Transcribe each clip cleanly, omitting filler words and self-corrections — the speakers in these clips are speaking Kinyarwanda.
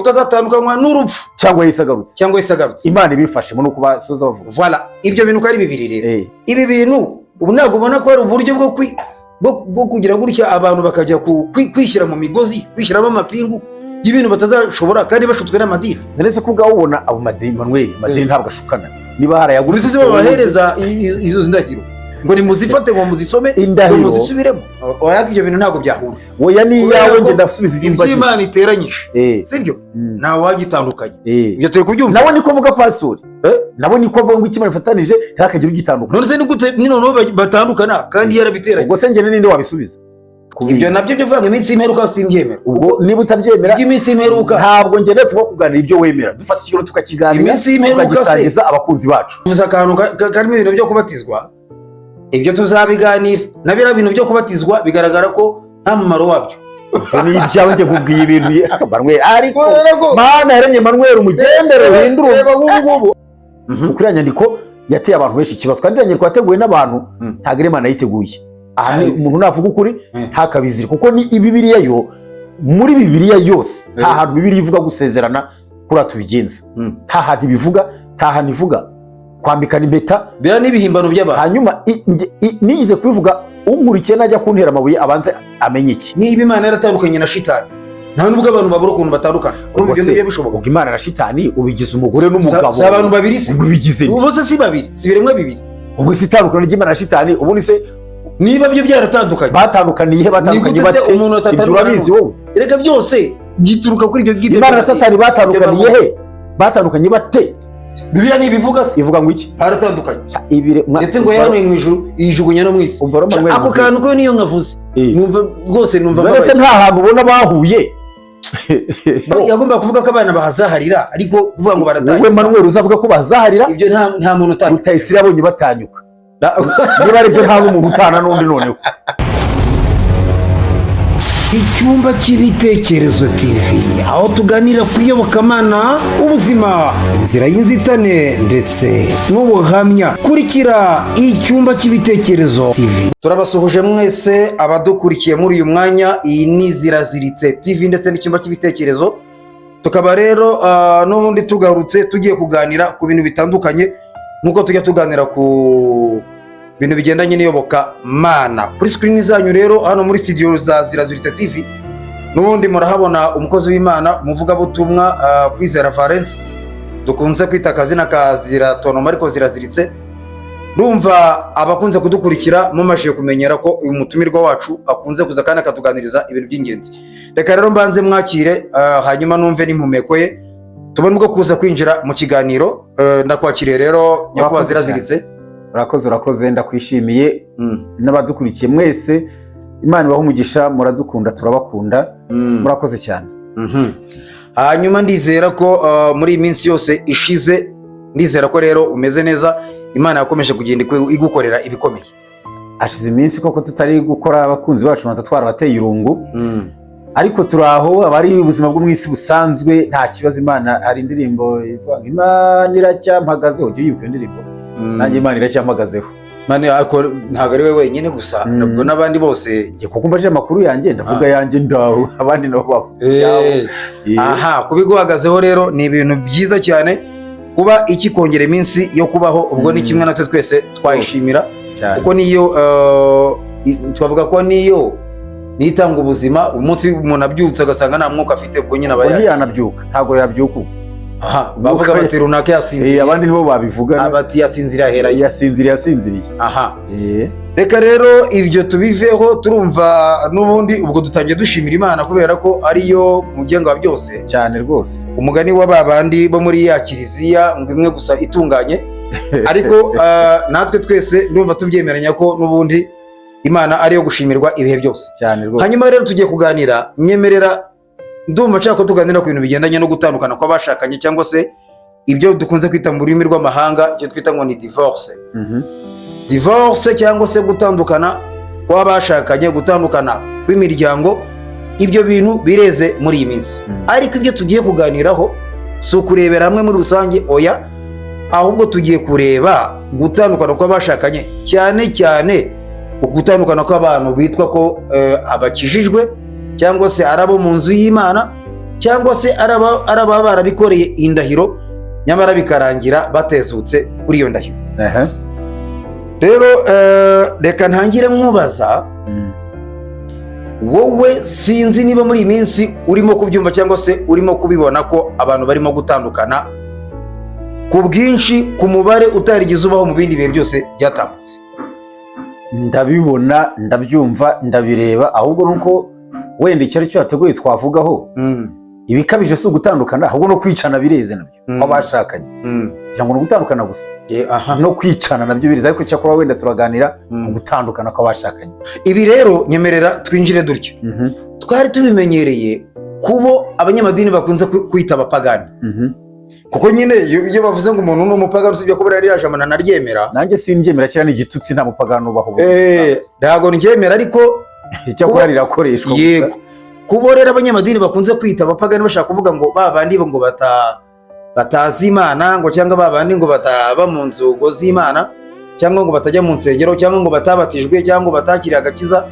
Nuko azatandukanywa n'urupfu. Cyangwa Yesu agarutse. Cyangwa Yesu agarutse. Imana ibifashemo, nuko basoza bavuga. Voilà, ibyo bintu uko ari bibiri rero, ibi bintu ubu ntabwo ubona ko ari uburyo bwo kugira gutya abantu bakajya kwishyira mu migozi, kwishyiramo amapingu y'ibintu batazashobora kandi bashutswe n'amadini? None se ko ubwawe ubona abo madini, Manuel, amadini ntabwo ashukana, niba Uzi harayagurutse? se babahereza izo ndahiro ngo nimuzifate, ngo muzisome, ngo Indahiro. muzisubiremo? Oya, ibyo bintu ntabwo byahura. Oya, ni Kubera iyawe. ko Njye ndasubiza ibyo ibyo imbajije. Imana iteranyije, sibyo? Ntawe wagitandukanye. Ibyo turi kubyumva. Nawe niko avuga, pasori. Eh? Nawe niko avuga ngo icyo Imana ifatanije ntihakagire ugitandukanya. None se ni gute ni noneho batandukana kandi yarabiteranye? Ubwo se njye ninde wabisubiza? Ibyo nabyo byo kuvuga ngo iminsi y'imperuka simbyemera. Ubwo niba utabyemera, Iby'iminsi y'imperuka, ntabwo njye tuba kuganira ibyo wemera, dufata ikiganiro tukakiganira, Iminsi y'imperuka se- tukagisangiza abakunzi bacu. Tuvuze akantu karimo ibintu byo kubatizwa, ibyo tuzabiganira. Na biriya bintu byo kubatizwa bigaragara ko nta mumaro wabyo. Ibyo ni ibyawe, njye nkubwiye ibintu Manuel, ariko Kubera ko- Mana yaremye Manuel, umugendere uhindure. Reba nk'ubu ngubu. Kuko iriya nyandiko yateye abantu benshi ikibazo, kandi iriya nyandiko yateguwe n'abantu, ntabwo ari Imana yayiteguye. Aha umuntu navuga ukuri ntakabizire, kuko ni Bibiliya yo, muri Bibiliya yose nta hantu Bibiliya ivuga gusezerana kuriya tubigenza. Nta hantu ibivuga, nta hantu ivuga kwambikana impeta. Biriya ni ibihimbano by'abantu. Hanyuma nigeze kubivuga, unkurikiye najya kuntera amabuye abanze amenye iki. Niba Imana yaratandukanye na Shitani, nta nubwo abantu babura ukuntu batandukana. Urumva Ubwo ibyo se, ngibyo bishoboka? ubwo Imana na Shitani ubigize umugore n'umugabo. Si abantu babiri se? Ubwo ubigize nde? Ubu se si babiri, si ibiremwa bibiri? Ubwo si itandukano ry'Imana na Shitani ubundi se? Niba byo byaratandukanye, Batandukaniye he? Batandukanye ni gute se bate? umuntu Ibyo atatandukana? urabizi wowe? Reka, byose byituruka kuri ibyo ngibyo. Imana na Satani batandukaniye he? Batandukanye bate? Bibiliya ntibivuga se? Ivuga ngo iki? Haratandukanye. Ibire Ndetse ngo yahanuye mu ijuru, yijugunya no mu isi. Umva rero, Manuel, Ako kantu ko niyo nkavuze, numva rwose, numva none se mbabaye. nta hantu ubona bahuye? Yagombaga kuvuga ko abana bahazaharira, ariko kuvuga ngo Wowe baratanyuka. Manuel, uzavuga ko bazaharira. Ibyo nta muntu utanyuka. Rutayisire yabonye batanyuka. Niba aribyo, nta n'umuntu utana n'undi noneho. Icyumba cy'Ibitekerezo TV, aho tuganira ku iyobokamana, ubuzima, inzira y'inzitane ndetse n'ubuhamya. Kurikira Icyumba cy'Ibitekerezo TV. Turabasuhuje mwese abadukurikiye muri uyu mwanya. Iyi ni Ziraziritse TV ndetse n'Icyumba cy'Ibitekerezo. Tukaba rero n'ubundi tugarutse, tugiye kuganira ku bintu bitandukanye nk'uko tujya tuganira ku bintu bigendanye n'iyoboka mana. Kuri screen zanyu rero, hano muri studio za Ziraziritse TV, n'ubundi murahabona umukozi w'Imana, umuvugabutumwa Kwizera Valence, dukunze kwita akazina ka Ziratonoma, ariko Ziraziritse. Ndumva abakunze kudukurikira mumashije kumenyera ko uyu mutumirwa wacu akunze kuza kandi akatuganiriza ibintu by'ingenzi. Reka rero mbanze mwakire, hanyuma numve n'impumeko ye, tubone ubwo kuza kwinjira mu kiganiro. Ndakwakiriye rero, nyakubahwa. Urakoze. Ziraziritse. Urakoze, urakoze, ndakwishimiye n'abadukurikiye mwese. Imana ibahe umugisha, muradukunda, turabakunda. Murakoze cyane. Hanyuma ndizera ko muri iyi minsi yose ishize, ndizera ko rero umeze neza, Imana yakomeje kugenda igukorera ibikomeye. Hashize iminsi koko tutari gukora, abakunzi bacu banza twarabateye irungu, ariko turi aho, aba ari ubuzima bwo mu isi busanzwe, nta kibazo. Imana, hari indirimbo ivuga ngo "Imana iracyampagazeho", ujya uyibuka iyo ndirimbo? Nanjye Imana iracyampagazeho. Mane, ariko ntabwo ari we wenyine gusa, nabwo n'abandi bose. Njye kuko mbajije amakuru yanjye, ndavuga yanjye, ndaho abandi nabo bavuga ibyabo. Aha kubiguhagazeho rero ni ibintu byiza cyane, kuba ikikongera iminsi yo kubaho, ubwo ni kimwe natwe twese twayishimira. Cyane. Kuko niyo twavuga ko niyo nitanga ubuzima. Umunsi umuntu abyutse agasanga nta mwuka afite, ubwo nyine aba Ubwo ntiyanabyuka. Ntiyanabyuka, ntabwo yabyuka ubu. Aha bavuga bati runaka yasinziriye. Abandi nibo babivuga. Bati yasinziriye aherayo. Yasinziriye, yasinziriye. Aha reka rero ibyo tubiveho. Turumva n'ubundi ubwo dutangiye dushimira Imana kubera ko ariyo mugenga wa byose. Cyane rwose. Umugani wa ba bandi bo muri ya kiliziya ngo imwe gusa itunganye, ariko natwe twese ndumva tubyemeranya ko n'ubundi Imana ariyo gushimirwa ibihe byose. Cyane rwose. Hanyuma rero tugiye kuganira, nyemerera, ndumva nshaka ko tuganira ku bintu bigendanye no gutandukana kw'abashakanye, cyangwa se ibyo dukunze kwita mu rurimi rw'amahanga, icyo twita ngo ni divorce. Divorce cyangwa se gutandukana kw'abashakanye, gutandukana kw'imiryango, ibyo bintu bireze muri iyi minsi. Ariko ibyo tugiye kuganiraho si ukurebera hamwe muri rusange, oya, ahubwo tugiye kureba gutandukana kw'abashakanye, cyane cyane ugutandukana kw'abantu bitwa ko abakijijwe cyangwa se ari abo mu nzu y'Imana. Cyangwa se ari ababa barabikoreye indahiro, nyamara bikarangira batezutse kuri iyo ndahiro. Rero reka ntangire nkubaza wowe. Sinzi niba muri iyi minsi urimo kubyumva cyangwa se urimo kubibona ko abantu barimo gutandukana ku bwinshi, ku mubare utarigeze ubaho mu bindi bihe byose byatambutse. Ndabibona, ndabyumva, ndabireba. Ahubwo nuko wenda icyo ari cyo yateguye twavugaho, ibikabije si ugutandukana, ahubwo no kwicana bireze nabyo kw'abashakanye. Kugira ngo ni ugutandukana gusa, no kwicana nabyo bireze. Ariko cyakora wenda turaganira ku gutandukana kw'abashakanye. Ibi rero, nyemerera twinjire dutya. Twari tubimenyereye kubo abanyamadini bakunze kwita abapagani, kuko nyine iyo bavuze ngo umuntu ni umupagani, usibye ko buriya ririya jambo nanaryemera. Nanjye sindyemera, kiriya ni igitutsi, nta mupagani ubaho. Ntabwo ndyemera, ariko Icyakora rirakoreshwa gusa. Yego, kubo rero abanyamadini bakunze kwita abapagani, bashaka kuvuga ngo ba bandi ngo batazi Imana, ngo cyangwa ba bandi ngo bataba mu nzugo z'Imana, cyangwa ngo batajya mu nsengero, cyangwa ngo batabatijwe, cyangwa ngo batakiriye agakiza.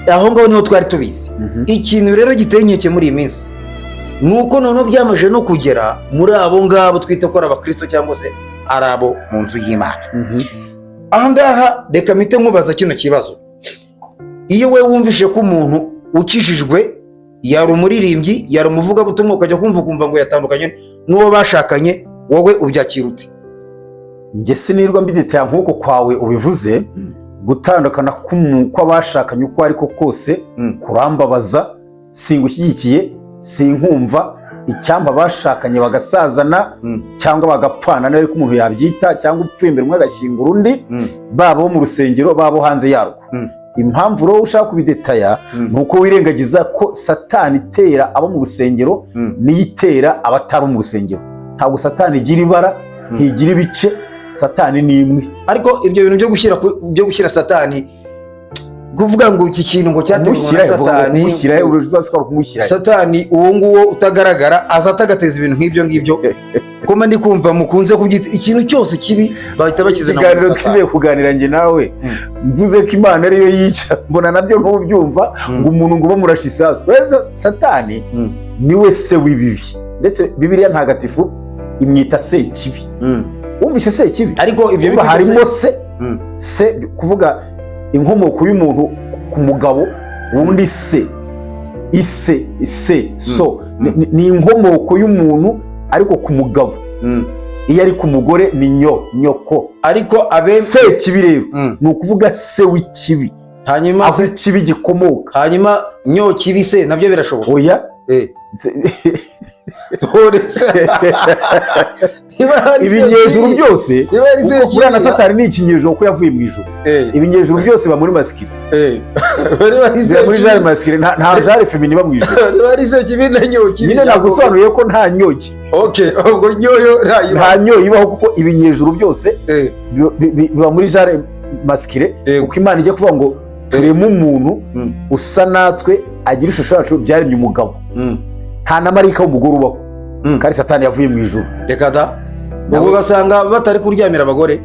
Aho ngaho niho twari tubizi. Ikintu rero giteye inkeke muri iyi minsi ni uko noneho byamaze no kugera muri abo ngabo twita ko ari abakristo cyangwa se ari abo mu nzu y'Imana. Aha ngaha reka mpite nkubaza kino kibazo: iyo we wumvishe ko umuntu ukijijwe, yari umuririmbyi, yari umuvugabutumwa, ukajya kumva ukumva ngo yatandukanye n'uwo bashakanye, wowe ubyakira ute? Njye sinirwa mbidetaya nk'uko kwawe ubivuze. Gutandukana kw'abashakanye uko ariko kose kurambabaza, singushyigikiye, sinkumva. Icyampa abashakanye bagasazana cyangwa bagapfana, niba ariko umuntu yabyita, cyangwa upfuye imbere umwe agashyingura undi, baba bo mu rusengero, baba bo hanze yarwo. Impamvu rero ushaka kubidetaya ni uko wirengagiza ko Satani itera abo mu rusengero niyo itera abatari mu rusengero. Ntabwo Satani igira ibara, ntigira ibice, Satani ni imwe. Ariko ibyo bintu byo gushyira Satani, kuvuga ngo iki kintu ngo cyateguwe na Kumushyira, vuga ngo Satani. Kumushyira, uruzi ko ari ukumushyira. Satani uwo nguwo utagaragara aza atagateza ibintu nk'ibyo ngibyo, ko ndi kumva mukunze kubyita ikintu cyose kibi bahita bakizana muri Ikiganiro Satani. twizeye kuganira njye nawe, mvuze ko Imana ariyo yica, mbona nabyo ntubyumva, ngo umuntu ngo bamurashe isasu. Weza Satani niwe se w'ibibi, ndetse Bibiliya Ntagatifu imwita Sekibi. Wumvise Sekibi? Ariko ibyo Urumva harimo se, se kuvuga inkomoko y'umuntu ku mugabo wundi, se, ise, se, so. Ni inkomoko y'umuntu ariko ku mugabo. Iyo ari ku mugore ni nyo, nyoko. Ariko abe Sekibi rero ni ukuvuga se w'ikibi, Hanyuma aho se ikibi gikomoka. Hanyuma nyo kibi se nabyo birashoboka? Oya. Dore se niba hari Ibinyejuru Sekibi- byose, niba hari kuko buriya na Sekibi- Satani ni ikinyejuru kuko yavuye mu ijuru. Ibinyejuru byose biba muri masculin. Niba hari Biba muri Sekibi- genre masculin, nta genre féminin iba mu ijuru. Niba hari Sekibi na nyokibi. Nyine nagusobanuriye ko nta nyoki. Okay, ubwo nyoyo ntayiba. Nta nyoyo ibaho, kuko ibinyejuru byose biba muri genre masculin. Kuko Imana ijya kuvuga ngo tureme umuntu usa natwe, agira ishusho yacu, byaremye umugabo. Nta na marayika w'umugore ubaho. Kandi Satani yavuye mu ijuru. Reka da, ubwo ugasanga batari kuryamira abagore.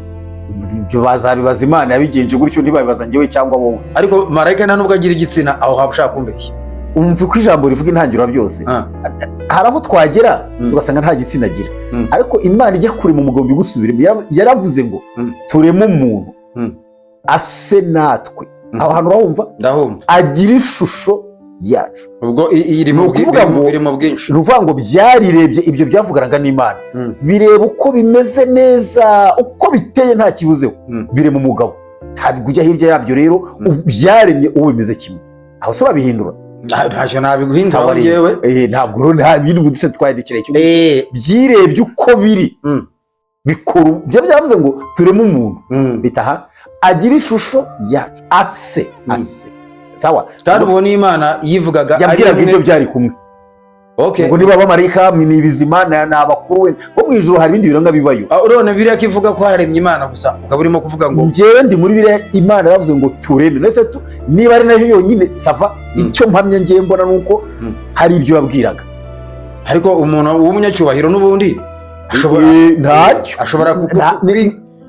Ibyo bazabibaza Imana yabigenje gutyo, ntibabibaza njyewe cyangwa wowe. Ariko marayika nta nubwo agira igitsina, aho haba ushaka kumbeshya. Umva uko ijambo rivuga intangiriro byose. Hari aho twagera tugasanga nta gitsina agira, ariko Imana ijya kurema umugabo, igusubiremo, yaravuze ngo tureme umuntu ase natwe. Aho hantu urahumva? Ndahumva. Agira ishusho yacu. Ubwo iri mu Ni ukuvuga iri mu bwinshi. Ni ukuvuga ngo byarirebye, ibyo byavuganaga n'Imana, bireba uko bimeze neza, uko biteye, nta kibuzeho, birema umugabo. Ntabwo ujya hirya yabyo rero. Byaremye uwo bimeze kimwe, aho se urabihindura? Ntacyo nabiguhindura. Sawa rero. Njyewe Ntabwo rero nta bindi duce twandikira icyo byirebye uko biri, bikora byo byavuze ngo tureme umuntu, bitaha agira ishusho yacu, ase ase, sawa. Kandi ubwo n'Imana yivugaga ari Yabwiraga imwe. ibyo byari kumwe. Ngo niba abamarayika mwe ni ibizima, ni abakuru we bo mu ijuru, hari ibindi biranga bibayo. Ah, urabona biriya ko ivuga ko haremye Imana gusa, ukaba urimo kuvuga ngo Njyewe ndi muri biriya Imana yaravuze ngo tureme. None se niba ari nayo yonyine, ça va. Icyo mpamya ngiye mbona ni uko hari ibyo yabwiraga. Ariko umuntu w'umunyacyubahiro n'ubundi ashobora Ntacyo. ashobora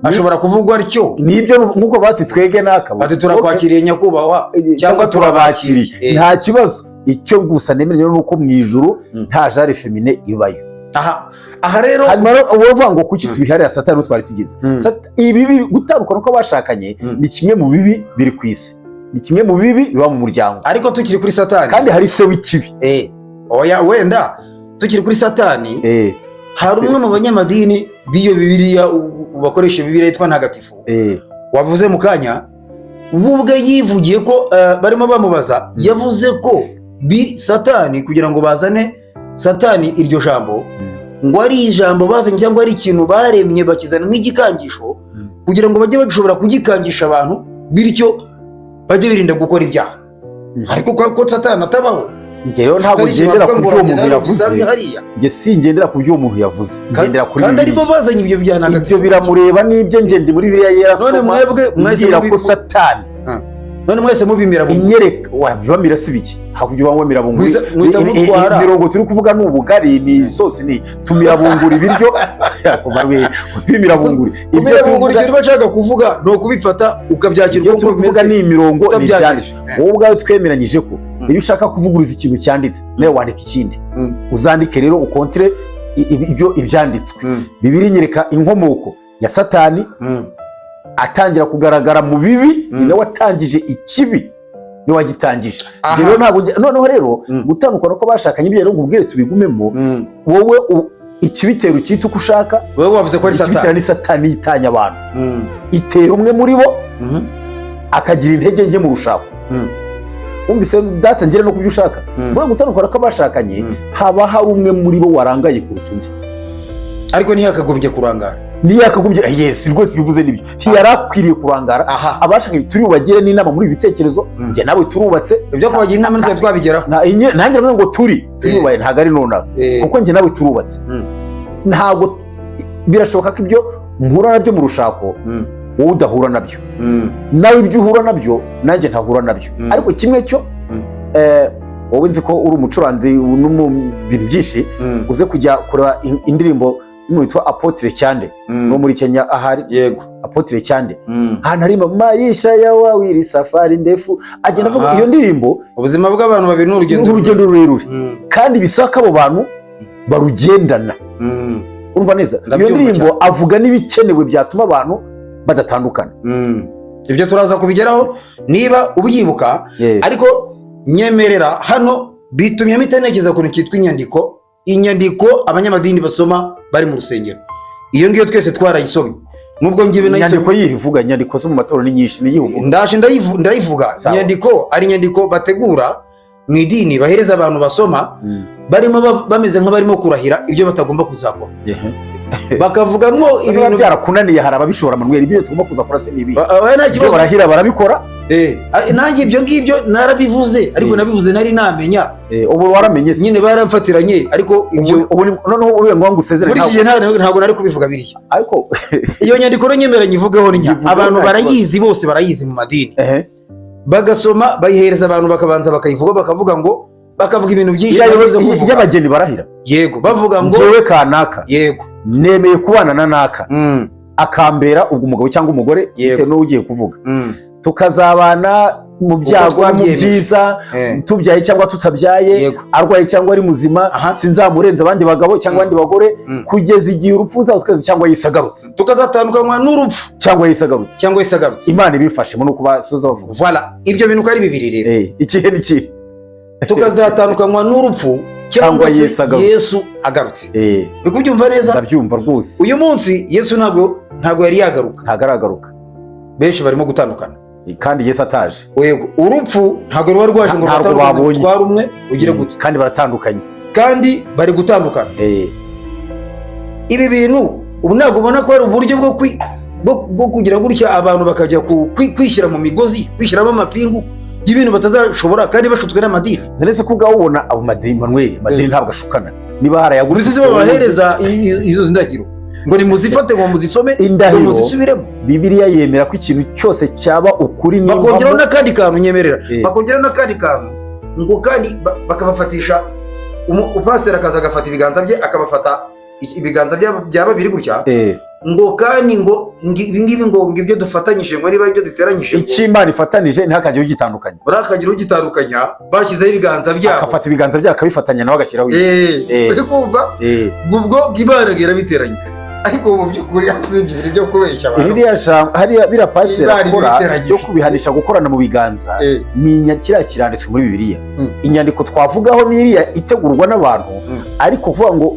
ashobora kuvugwa atyo. Nibyo, nk'uko bati twege n'akabo. Ati turakwakiriye nyakubahwa, cyangwa turabakiriye. Nta kibazo. Icyo gusa nemeranya ni uko mu ijuru nta genre féminin ibayo. Aha rero Hanyuma rero uba uvuga ngo kuki tubiharira Satani twari tugize? Ibibi, gutandukana kw'abashakanye ni kimwe mu bibi biri ku isi, ni kimwe mu bibi biba mu muryango. Ariko tukiri kuri Satani, Kandi hari se w'ikibi. Oya, wenda tukiri kuri Satani, hari umwe mu banyamadini b'iyo Bibiliya bakoresha Bibiliya yitwa ntagatifu wavuze mu kanya, we ubwe yivugiye ko barimo bamubaza, yavuze ko Satani, kugira ngo bazane Satani, iryo jambo ngo ari ijambo bazanye cyangwa ari ikintu baremye bakizana nk'igikangisho kugira ngo bajye bashobora kugikangisha abantu, bityo bajye birinda gukora ibyaha. Ariko ko Satani atabaho, Njye rero ntabwo atari ikintu ngendera ku bavuga ngo byo uwo muntu uragenda yavuze. ubisabe hariya. Njye singendera ku byo uwo muntu yavuze, ngendera kuri Kandi aribo Bibiliya. bazanye ibyo byaha Ibyo ntagatifu. biramureba n'ibyo. Njye ndi muri Bibiliya yera, None soma mwebwe mwese imbwira ko Satani None mwese mubimira bunguri. Inyereka wabibamira si biki hakurya uba wamira bunguri. Mwita mutwara. Imirongo turi kuvuga ni ubugari, ni isosi, ni tumira bunguri ibiryo, tubimira bunguri ibyo. Kumira Turi bunguri, kuvuga icyo bashaka kuvuga ni ukubifata ukabyakira ibyo uko turi kuvuga bimeze ni imirongo, ni utabyakira. ibyanditswe. Wowe ubwawe twemeranyije ko iyo ushaka kuvuguruza ikintu cyanditse, nawe wandika ikindi. Uzandike rero ukontire ibyo ibyanditswe. Bibiliya inyereka inkomoko ya Satani atangira kugaragara mu bibi. Ni nawe watangije ikibi, niwe wagitangije. Njye rero ntabwo noneho rero gutandukana ko bashakanye, ibyo rero nkubwire tubigumemo. Wowe ikibitera ucyita uko ushaka. Wowe wavuze ko ari Ikibitera Satani. ni Satani yitanya abantu, itera umwe muri bo akagira intege nke mu rushako. Wumvise data, ngere no ku byo ushaka. Muri gutandukana kw'abashakanye haba hari umwe muri bo warangaye kuruta undi. Ariko ntiyakagombye kurangara. Niyo yakagombye, yes, rwose bivuze nibyo, ntiyari akwiriye kurangara. Abashakanye turi bubagire n'inama muri ibi bitekerezo. Njye nawe turubatse. Ibyo kubagira inama ntitwari twabigeraho. Nanjye ndavuga ngo turubaye, ntabwo ari nonaha, kuko njye nawe turubatse. Ntabwo birashoboka ko ibyo mpura nabyo mu rushako wowe udahura nabyo, nawe ibyo uhura nabyo nanjye ntahura nabyo. Ariko kimwe cyo, wowe nzi ko uri umucuranzi no mu bintu byinshi, uze kujya kureba indirimbo y'umuntu witwa Apôtre Cyande wo muri Kenya ahari. Apôtre Cyande, ahantu harimo "Maisha ya wawili safari ndefu", agenda avuga iyo ndirimbo. Ubuzima bw'abantu babiri ni urugendo. Ni urugendo rurerure, kandi bisaba ko abo bantu barugendana. Urumva neza iyo Ndabyumva. ndirimbo avuga n'ibikenewe byatuma abantu badatandukana. Ibyo turaza kubigeraho niba ubyibuka. Ariko nyemerera hano bitumye mpita ntekereza ukuntu cyitwa inyandiko, inyandiko abanyamadini basoma bari mu rusengero. Iyo ngiyo twese twarayisomye, nubwo ngiwe Inyandiko nayisomye. yivuga, inyandiko zo mu matorero ni nyinshi, ni iyivuga? Ndaje ndayivuga. Sawa. Inyandiko ari inyandiko bategura mu idini, bahereza abantu basoma, barimo bameze nk'abarimo kurahira ibyo batagomba kuzakora, bakavugamwo Ibintu ibintu byarakunaniye, hari ababishobora. Manuel, ibyo tugomba kuzakora se ni ibi? Oya, nta Ibyo kibazo. barahira barabikora. Nanjye ibyo ngibyo narabivuze, ariko nabivuze nari namenya. Ubu waramenye se? Nyine baramfatiranye, ariko ibyo Ubu noneho ube ngombwa ngo usezere. Muri iki gihe ntabwo nari kubivuga biriya. Ariko Iyo nyandiko rero nyemeranye ivugeho ni Yivugeho, abantu nta barayizi bose, barayizi mu madini. Bagasoma, bayihereza abantu, bakabanza bakayivuga, bakavuga ngo, bakavuga ibintu byinshi barabuze kuvuga. Y'abageni barahira. Yego, bavuga ngo "Njyewe kanaka nemeye kubana na naka akambera ubwo umugabo cyangwa umugore," bitewe n'uwo ugiye kuvuga, "tukazabana mu byago no mu twabyemeje. byiza, tubyaye cyangwa tutabyaye, arwaye cyangwa ari muzima, sinzamurenza abandi bagabo cyangwa abandi bagore, kugeza igihe urupfu ruzatweza cyangwa Yesu agarutse." Tukazatandukanywa n'urupfu. Cyangwa Yesu agarutse. Cyangwa Yesu agarutse. Imana ibifashemo ni uko basoza bavuga. Voilà, ibyo bintu uko ari bibiri rero. Ikihe n'ikihe? Tukazatandukanywa n'urupfu cyangwa Cyangwa se Yesu agarutse. Yesu agarutse. Uri kubyumva neza? Ndabyumva rwose. Uyu munsi Yesu ntabwo yari yagaruka. Ntabwo aragaruka. Benshi barimo gutandukana. Kandi Yesu ataje. Yego, urupfu ntabwo ruba rwaje ngo Ntabwo rutandukane, babonye. rutware umwe ugire gute. Kandi baratandukanye. Kandi bari gutandukana. Ibi bintu ubu ntabwo ubona ko hari uburyo bwo kugira gutya abantu bakajya kwishyira mu migozi, kwishyiramo amapingu y'ibintu batazashobora kandi bashutswe n'amadini? None se ko ubwawe ubona abo madini, Manuel, amadini ntabwo ashukana niba harayagusutse? Uzi babahereza izo ndahiro ngo nimuzifate, ngo muzisome, ngo Indahiro. muzisubiremo. Bibiliya yemera ko ikintu cyose cyaba ukuri Bakongeraho n'impamo. n'akandi kantu, nyemerera. Bakongeraho n'akandi kantu ngo kandi bakabafatisha, upasiteri akaza agafata ibiganza bye akabafata. Ibiganza byaba biri gutya, ngo kandi ngo ibi ngibi, ngo ibyo dufatanyije, ngo niba ibyo duteranyije ngo Icyo Imana ifatanije ntihakagire ugitandukanya. Ntihakagire ugitandukanya. Bashyizeho ibiganza byabo. Akafata ibiganza byabo akabifatanya, nawe agashyiraho ibye. Uri kumva? Ubwo Imana irabiteranya, ariko mu by'ukuri ibyo bintu byo kubeshya abantu. Ririya jambo hariya biriya pasiteri Imana akora ibiteranyije. byo kubihanisha gukorana mu biganza, ni kiriya kiranditswe muri Bibiliya. Inyandiko twavugaho ni iriya itegurwa n'abantu, ariko kuvuga ngo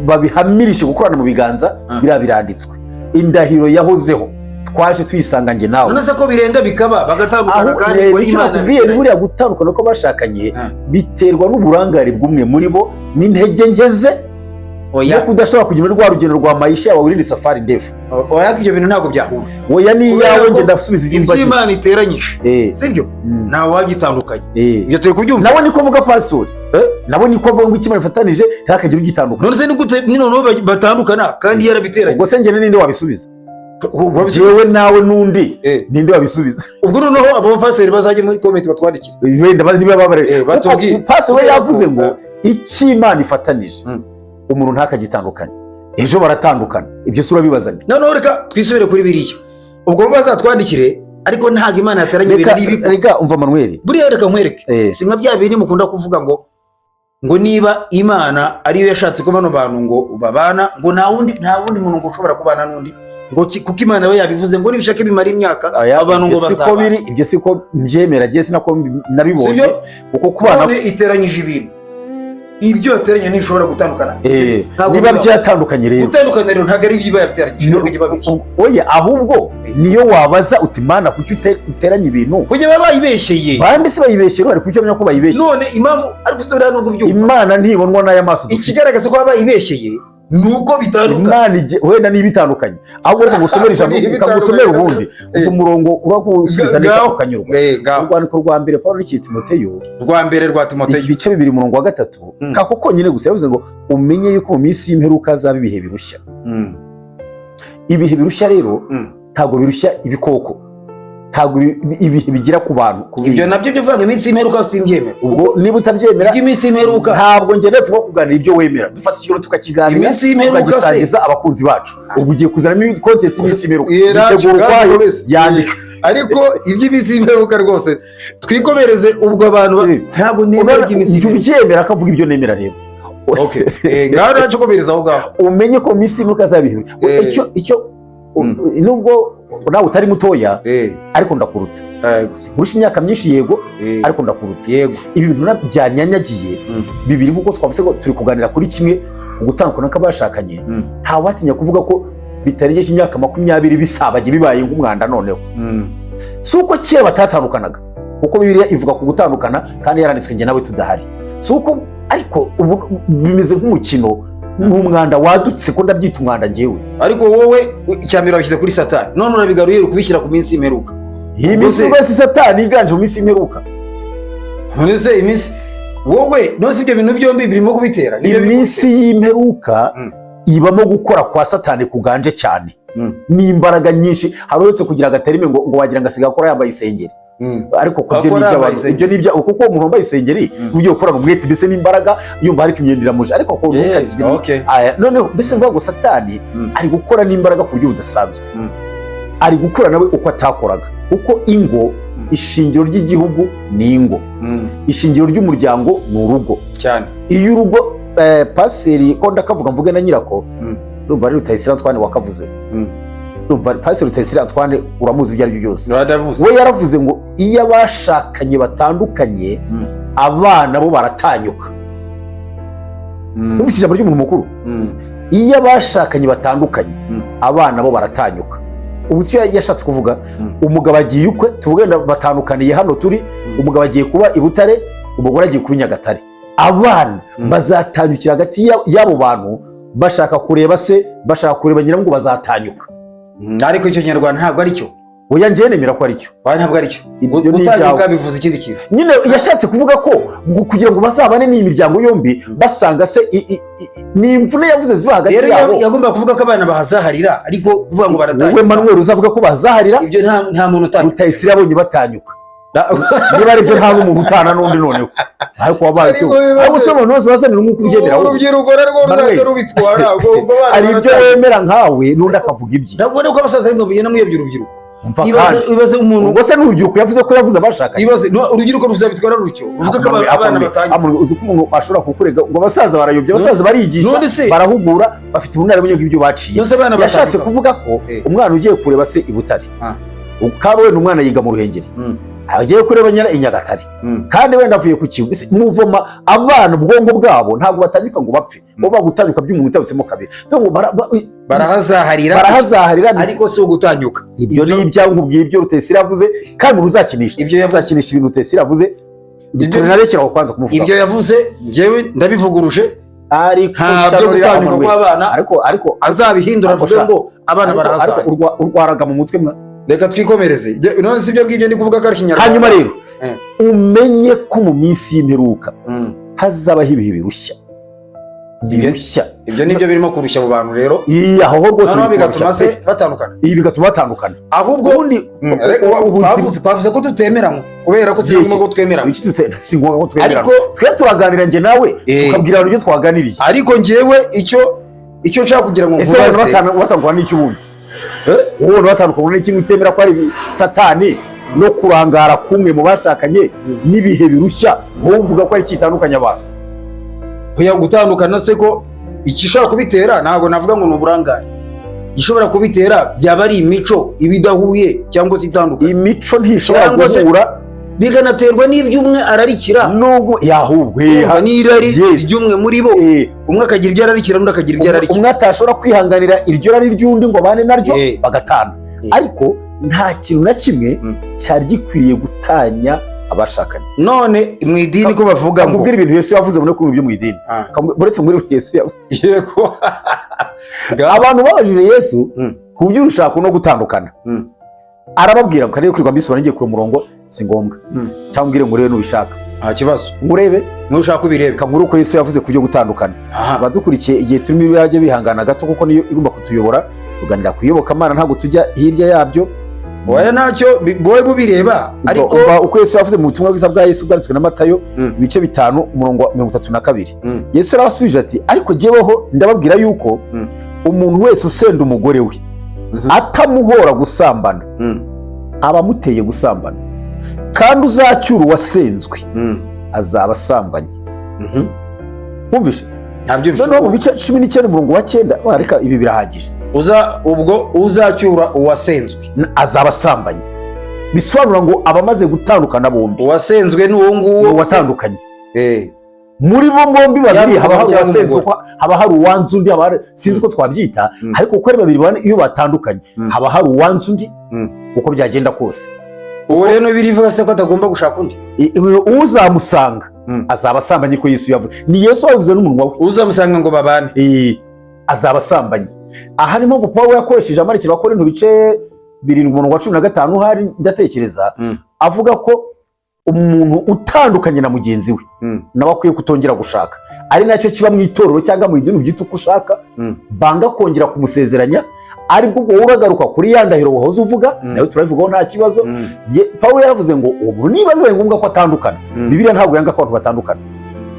babihamirishe gukorana mu biganza, biriya biranditswe. Indahiro yahozeho, twaje tuyisanga njye nawe. None se ko birenga bikaba bagatandukana Aho kandi reba ngo icyo Imana nakubwiye ni biteranya. buriya gutandukana ko bashakanye biterwa n'uburangare bw'umwe muri bo n'intege nke ze Oya. no kudashobora kujya muri rwa rugendo rwa maisha yawe, wirinde safari ndefu. Oya, ibyo bintu ntabwo byahura. Oya, ni Kubera iyawe, ko njye ndasubiza ibyo ibyo mbajije. Imana iteranyije, sibyo? Ntawe wagitandukanya. Ibyo turi kubyumva. Nawe niko avuga pasori, nabo niko avuga ngo icyo Imana ifatanije ntihakagire ugitandukanya. None se ni gute ni noneho batandukana kandi yarabiteranye? Ubwo se njye ninde wabisubiza? Ubwo Jewe nawe n'undi, ninde wabisubiza? Ubwo noneho abo bapasiteri bazajya muri comment batwandikire. Wenda bazi niba babare Batubwire. Kuko pasori we yavuze ngo icyo Imana ifatanije umuntu ntakagitandukanye. Ejo baratandukana, ibyo si urabibazanye? Noneho reka twisubire kuri biriya, ubwo bo bazatwandikire, ariko ntabwo Imana yateranya Reka ibintu n'ibikoze. reka, umva Manuel. Buriya reka nkwereke, si nka bya bindi mukunda kuvuga ngo niba Imana ariyo yashatse ko bano bantu ngo babana, ngo nta wundi muntu ngo ushobora kubana n'undi, ngo kuko Imana we yabivuze ngo nibishaka bimara imyaka Oya, abantu ngo ibyo siko bazabana. biri, ibyo siko mbyemera, njye sinako nabibonye. Sibyo? Kuko kubana None iteranyije ibintu, ibyo yateranye ntibishobora gutandukana. Ntabwo niba bibaho. byatandukanye rero, Gutandukana rero ntabwo ari ibyo yateranyije, ntabwo ibyo babeshya. Oya, ahubwo niyo wabaza uti: "Mana, kuki uteranya ibintu?" Kujya baba bayibeshyeye. Bande se bayibeshyera? Bari kuki bamenya ko bayibeshyeye? None impamvu, ariko se buriya nubwo ubyumva, Imana ntibonwa n'aya maso dufite. ikigaragaza ko baba bayibeshyeye ni uko bitandukana. Imana wenda niba itandukanye, ahubwo reka ngusomere ijambo, Niba reka ngusomere itandukanye. ubundi umurongo uragusubiza neza Ngaho. ukanyurwa. Ngaho. Urwandiko rwa mbere Pawulo yandikiye Timoteyo, Rwa mbere rwa Timoteyo. ibice 2, umurongo wa 3, kako konyine gusa, yavuze ngo umenye yuko mu minsi y'imperuka hazaba ibihe birushya. Ibihe birushya rero ntabwo birushya ibikoko, ntabwo ibihe bigira ku bantu, ku Ibyo bintu. nabyo byo kuvuga ngo iminsi y'imperuka simbyemera. Ubwo niba utabyemera, Iby'iminsi y'imperuka, ntabwo ngenewe tuba kuganira ibyo wemera. Dufata ikintu tukakiganira, Iminsi y'imperuka se? tukagisangiza abakunzi bacu. Ubwo ugiye kuzanamo content y'iminsi y'imperuka, Ntacyo, yitegura kandi ukwayo, ukomeze. yandika. Ariko iby'iminsi y'imperuka rwose twikomereze, ubwo abantu ntabwo nemera iby'iminsi Jya y'imperuka. ubyemera akavuga ibyo nemera rero. Okay. Ngaho ntacyo, ukomereza aho ngaho. Umenye ko mu minsi y'imperuka hazaba ibihe. Icyo nubwo nawe utari mutoya, ariko ndakuruta. Nkurusha imyaka myinshi, yego, ariko ndakuruta. Ibi bintu byanyanyagiye bibiri, nk'uko twavuze ko turi kuganira kuri kimwe, ugutandukana kw'abashakanye, ntawatinya kuvuga ko bitarengeje imyaka 20 bisabagiye, bibaye nk'umwanda. Noneho si uko kera batatandukanaga, kuko Bibiliya ivuga ku gutandukana kandi yaranditswe njye nawe tudahari. Si uko, ariko ubu bimeze nk'umukino, ni umwanda wadutse, ko ndabyita umwanda ngewe. Ariko wowe icya mbere wabishyize kuri Satani, none urabigaruye, uri kubishyira ku minsi y'imperuka. Iyi minsi rwose Satani yiganje mu minsi y'imperuka. None se iminsi, wowe none se ibyo bintu byombi birimo kubitera? Nibyo biri Iminsi y'imperuka ibamo gukora kwa Satani kuganje cyane n'imbaraga nyinshi. Hari uretse kugira agaterime ngo wagira ngo asigaye akora yambaye isengeri, ariko ku byo Akora ni yambaye iby'abantu. isengeri. Ibyo ni ibya kuko umuntu wambaye isengeri ugiye gukorana umwete mbese n'imbaraga, yumva ariko imyenda iramuje, ariko ko ntukagire Aya, noneho mbese mvuga ngo Satani ari gukora n'imbaraga ku buryo budasanzwe. Ari gukora nawe uko atakoraga, kuko ingo, ishingiro ry'igihugu ni ingo, ishingiro ry'umuryango ni urugo. Cyane. Iyo urugo, paseri ko ndakavuga mvuge na nyirako, ndumva ari Rutayisire Antoine wakavuze. Ndumva Paseri Rutayisire Antoine uramuzi ibyo ari byo byose. Uradamuzi. We yaravuze ngo iyo abashakanye batandukanye, abana bo baratanyuka. Numvise ijambo ry'umuntu mukuru. Iyo abashakanye batandukanye, abana bo baratanyuka. Ubu icyo yashatse kuvuga, umugabo agiye ukwe, tuvuge wenda batandukaniye hano turi, umugabo agiye kuba i Butare, umugore agiye kuba i Nyagatare, abana bazatanyukira hagati y'abo bantu, bashaka kureba se, bashaka kureba nyina, ngo bazatanyuka. Ariko icyo kinyarwanda ntabwo ari cyo. Oya, njyewe nemera ko ari cyo. Oya, ntabwo ari cyo. Ibyo ni Gutanyuka ibyawe. bivuze ikindi kintu. Nyine yashatse kuvuga ko kugira ngo bazabane n'iyi miryango yombi, basanga se ni imvune yavuze ziba hagati Rero yabo. yagombaga kuvuga ko abana bahazaharira, ariko kuvuga ngo Wowe baratanyuka, Manuel uzavuga ko bazaharira. ibyo nta muntu utanyuka. Rutayisire yabonye batanyuka. Niba ari byo, nta n'umuntu utana n'undi noneho, ariko wabaye Ariko cyo bibaze- ariko se umuntu wese wazanira umwuka ubyemera wowe. Urubyiruko narwo Manuel. ruzajya rubitwara ubwo bana Hari ibyo baratangiye. wemera nkawe, n'undi akavuga ibye. Ndabona ko abasaza rimwe mugenda muyobya urubyiruko. Umva. Ibaze, Kandi ibaze umuntu ubwo se n'urubyiruko yavuze ko yavuze abashakanye? Ibaze, no, urubyiruko ruzabitwara rutyo, ruvuga ko abana batangiye. Uzi ko umuntu ashobora kukurega ngo abasaza barayobya? Abasaza barigisha, None se- barahugura, bafite ubunararibonye bw'ibyo baciye. None se abana Yashatse batandukanye. kuvuga ko umwana ugiye kureba se i Butare, kandi wenda umwana yiga mu Ruhengeri, agiye kureba nyina i Nyagatare, kandi wenda avuye ku kigo muvoma abana, ubwonko bwabo ntabwo batanyuka ngo bapfe, bo bagutanyuka by'umuntu utabutsemo kabiri. Donc Barahazaharira. Barahazaharira. Ariko si ugutanyuka. Ibyo ni ibyawe. Nkubwiye ibyo Rutesire yavuze, kandi umuntu uzakinisha Ibyo yavuze- uzakinisha ibintu Rutesire yavuze, tunarekera aho kwanza kumuvuga. Ibyo yavuze njyewe ndabivuguruje. Ariko Nta byo ishyano riri gutanyuka aho, Manuel. kw'abana. Ariko Azabihindura Ariko avuge sha- ngo abana ariko barahazaharira. Urwaraga mu mutwe mwa. Reka twikomereze. None si ibyo ngibyo ndi kuvuga ko ari Ikinyarwanda? Hanyuma rero, umenye ko mu minsi y'imperuka hazabaho ibihe birushya. Birushya. Ibyo nibyo birimo kurushya abo bantu rero. Iya, aho ho rwose Noneho biri bigatuma kurushya. se batandukana. Ibi bigatuma batandukana. Ahubwo Ubundi ubuzima twavuze ko tutemeranywa kubera ko si ngombwa ko twemeranywa. Iki si ngombwa ko twemerana. Ariko Twe turaganira njye nawe, tukabwira abantu ibyo twaganiriye. Ariko njyewe icyo nshaka kugira ngo Ese abantu nkubaze batandukana n'iki ubundi? Eh? Wowe batandukana n'iki utemera ko ari satani no kurangara kumwe mu bashakanye n'ibihe birushya? Wowe uvuga ko ari kitandukanya abantu. Oya, gutandukana se ko igishobora kubitera ntabwo navuga ngo ni uburangare. Igishobora kubitera byaba ari imico iba idahuye cyangwa se itandukanye. Imico ntishobora Cyangwa se- guhura. Biganaterwa n'ibyo umwe ararikira. Nubwo yahubwo Urumva n'irari ry'umwe muri bo, umwe akagira ibyo ararikira, undi akagira ibyo ararikira. Umwe atashobora kwihanganira iryo rari ry'undi ngo abane naryo, bagatana. Ariko nta kintu na kimwe cyari gikwiriye gutanya abashakanye. None mu idini ko bavuga ngo Kakubwira ibintu Yesu yavuze muri kumwe byo mu idini. Uretse muri Yesu yavuze, Yego. Abantu babajije Yesu ku by'urushako no gutandukana, arababwira ngo kariyo kwirirwa mbisoma ngiye ku murongo, si ngombwa. Cyangwa umbwire ngo urebe nubishaka. Nta kibazo. Ngo urebe. Nushaka ubirebe. Reka nkuru uko Yesu yavuze ku byo gutandukana. Abadukurikiye igihe turimo bajye bihangana gato, kuko niyo igomba kutuyobora. Tuganira ku iyobokamana, ntabwo tujya hirya yabyo. Oya, ntacyo wowe bubireba, ariko Umva uko Yesu yavuze mu butumwa bwiza bwa Yesu bwanditswe na Matayo, ibice 5, umurongo wa 32. Yesu yarabasubije ati: "Ariko jyeweho ndababwira yuko umuntu wese usenda umugore we atamuhora gusambana, aba amuteye gusambana, kandi uzacyura uwasenzwe azaba asambanye." Wumvishe? Ntabyumvise. Noneho mu bice 19, umurongo wa 9, reka ibi birahagije. Uza ubwo uzacyura uwasenzwe Azaba asambanye, bisobanura ngo abamaze gutandukana bombi. Uwasenzwe ni uwo nguwo. Ni uwatandukanye. Muri bo bombi babiri Yaba haba hari umugabo cyangwa uwasenzwe, umugore. kuko haba hari uwanze undi, haba hari, sinzi uko twabyita, ariko uko ari babiri iyo batandukanye haba hari uwanze undi, uko byagenda kose. Uwo rero birivuga se ko atagomba gushaka undi? Uzamusanga azaba asambanye, ko Yesu yavuze, ni Yesu wabivuze n'umunwa we. Uzamusanga ngo babane. Azaba asambanye. Aha ni mpamvu Paul yakoresheje amarikira Abakorinto bice 7, umurongo wa 15, hari ndatekereza, avuga ko umuntu utandukanye na mugenzi we nawe akwiye kutongera gushaka, ari nacyo kiba mu itorero cyangwa mu idini ubyita uko ushaka, banga kongera kumusezeranya. Aribwo ubwo wowe uragaruka kuri ya ndahiro wahoze uvuga, nayo turabivugaho, nta kibazo. Paul yaravuze ngo ubu niba bibaye ngombwa ko atandukana, Bibiliya ntabwo yanga ko abantu batandukana.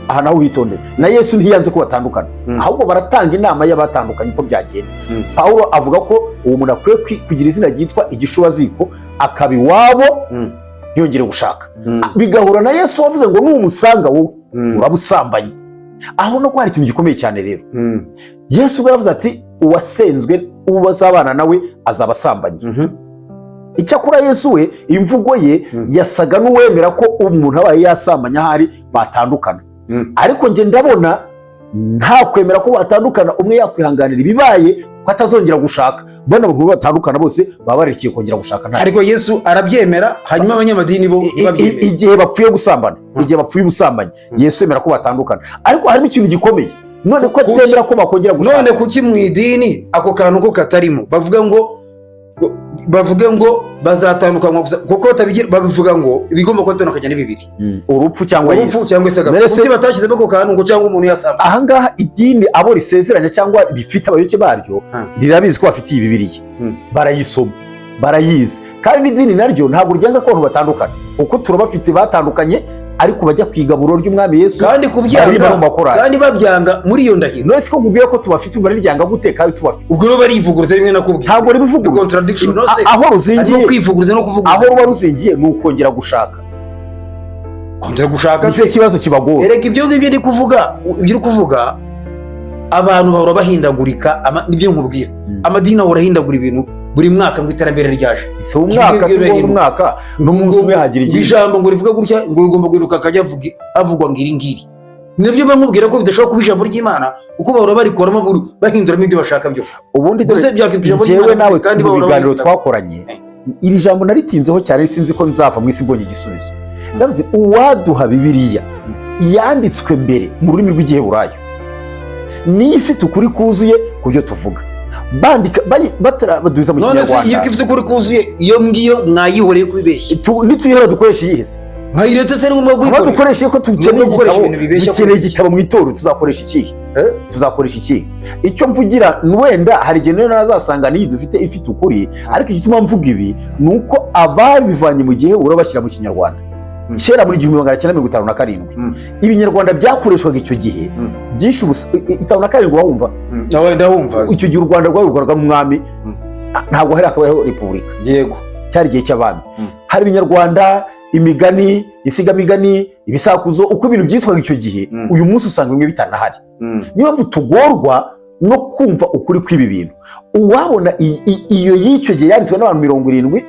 Aha naho uhitondere, na Yesu ntiyanze ko batandukana, ahubwo baratanga inama y'abatandukanye uko byagenda. Paulo avuga ko uwo muntu akwiye kugira izina ryitwa igishubaziko, akaba iwabo, ntiyongere gushaka. Bigahura na Yesu wavuze ngo numusanga wowe uraba usambanye. Aho no ko hari ikintu gikomeye cyane rero. Yesu ubwo yaravuze ati uwasenzwe uwo azabana nawe azaba asambanye. Icyakora Yesu we imvugo ye yasaga n'uwemera ko umuntu abaye yasambanye ahari batandukana. Ariko njye ndabona nta kwemera ko batandukana, umwe yakwihanganira ibibaye ko atazongera gushaka. Mbona abantu batandukana bose baba barekeye kongera gushaka nta Ariko Yesu arabyemera, hanyuma abanyamadini bo ntibabyemere. Igihe bapfuye gusambana, igihe bapfuye ubusambanyi, Yesu yemera ko batandukana. Ariko harimo ikintu gikomeye none ko atemera ko bakongera gushaka. None kuki mu idini ako kantu ko katarimo? Bavuga ngo bazatandukanywa gusa, kuko batabigira, babivuga ngo ibigomba kubatandukanya ni bibiri: Urupfu cyangwa urupfu Yesu. cyangwa se agapfa. Mbese- Kuki batashyizemo ako kantu ngo cyangwa umuntu yasamba? Ahangaha idini abo risezeranya cyangwa rifite abayoboke baryo rirabizi ko bafitiye Bibiliya, barayisoma, barayizi. Kandi n'idini naryo ntabwo ryanga ko abantu batandukana, kuko turabafite batandukanye ariko bajya ku igaburo ry'Umwami Yesu, Kandi baririmba kubyanga no mu makorali. Kandi babyanga muri iyo ndahiro. None siko nkubwiye ko tubafite, umva riryanga gute kandi tubafite? Ubwo rero barivuguruza, rimwe nakubwiye. Ntabwo ribivuguruza. Contradiction, no se? Aho ruzingiye, Harimo kwivuguruza no kuvuguruza. aho ruba ruzingiye ni ukongera gushaka. Kongera gushaka Nicyo se? kibazo kibagora. Erega ibyo ngibyo ndi kuvuga, ibyo uri kuvuga, abantu bahora bahindagurika, nibyo nkubwira. Amadini ahora ahindagura ibintu buri mwaka ngo iterambere ryaje. Si umwaka, si ngombwa umwaka, n'umunsi umwe hagira igihe. Ijambo ngo rivuga gutya, ngo rigomba guhinduka, akajya havugwa ngo iri ngiri. Nibyo mba nkubwira ko bidashobora kuba ijambo ry'Imana, kuko bahora barikoramo bahinduramo ibyo bashaka byose. Ubundi dore Mbese byakitwa ijambo njyewe ry'Imana nawe kandi mu bahora biganiro bahindura. twakoranye, iri jambo naritinzeho cyane, sinzi ko nzava mu isi mbonye igisubizo. Ndavuze, uwaduha Bibiliya yanditswe mbere mu rurimi rw'Igiheburayo, niyo ifite ukuri kuzuye ku byo tuvuga, bandika batarabaduza mu None se iyo Kinyarwanda. ifite ukuri kuzuye, iyo ngiyo mwayihoreye kwibeshya? Nituyihora dukoresha iyihe se? Mwayiretse se? Ni ngombwa Aho kuyikorera? dukoresha ko dukeneye Ngombwa gukoresha igitabo, ibintu bibeshya dukeneye kuri igitabo mu itorero, tuzakoresha ikihe? Eh? Tuzakoresha ikihe? Icyo mvugira, wenda hari igihe niyo nazasanga n'iyi dufite ifite ukuri, ariko igituma mvuga ibi ni uko ababivanye mu gihe bashyira mu Kinyarwanda kera muri 1957, Ibinyarwanda byakoreshwaga icyo gihe byinshi 57 wumva? Nawe ndawumva. Icyo gihe u Rwanda rwayoborwaga n'umwami. Ntabwo hari hakabayeho repubulika. Cyari igihe cy'abami. Hari Ibinyarwanda, imigani, insigamigani, ibisakuzo, uko ibintu byitwaga icyo gihe. Uyu munsi usanga bimwe bitanahari. Niyo mpamvu tugorwa no kumva ukuri kw'ibi bintu. Uwabona iyo y'icyo gihe yanditswe n'abantu 70,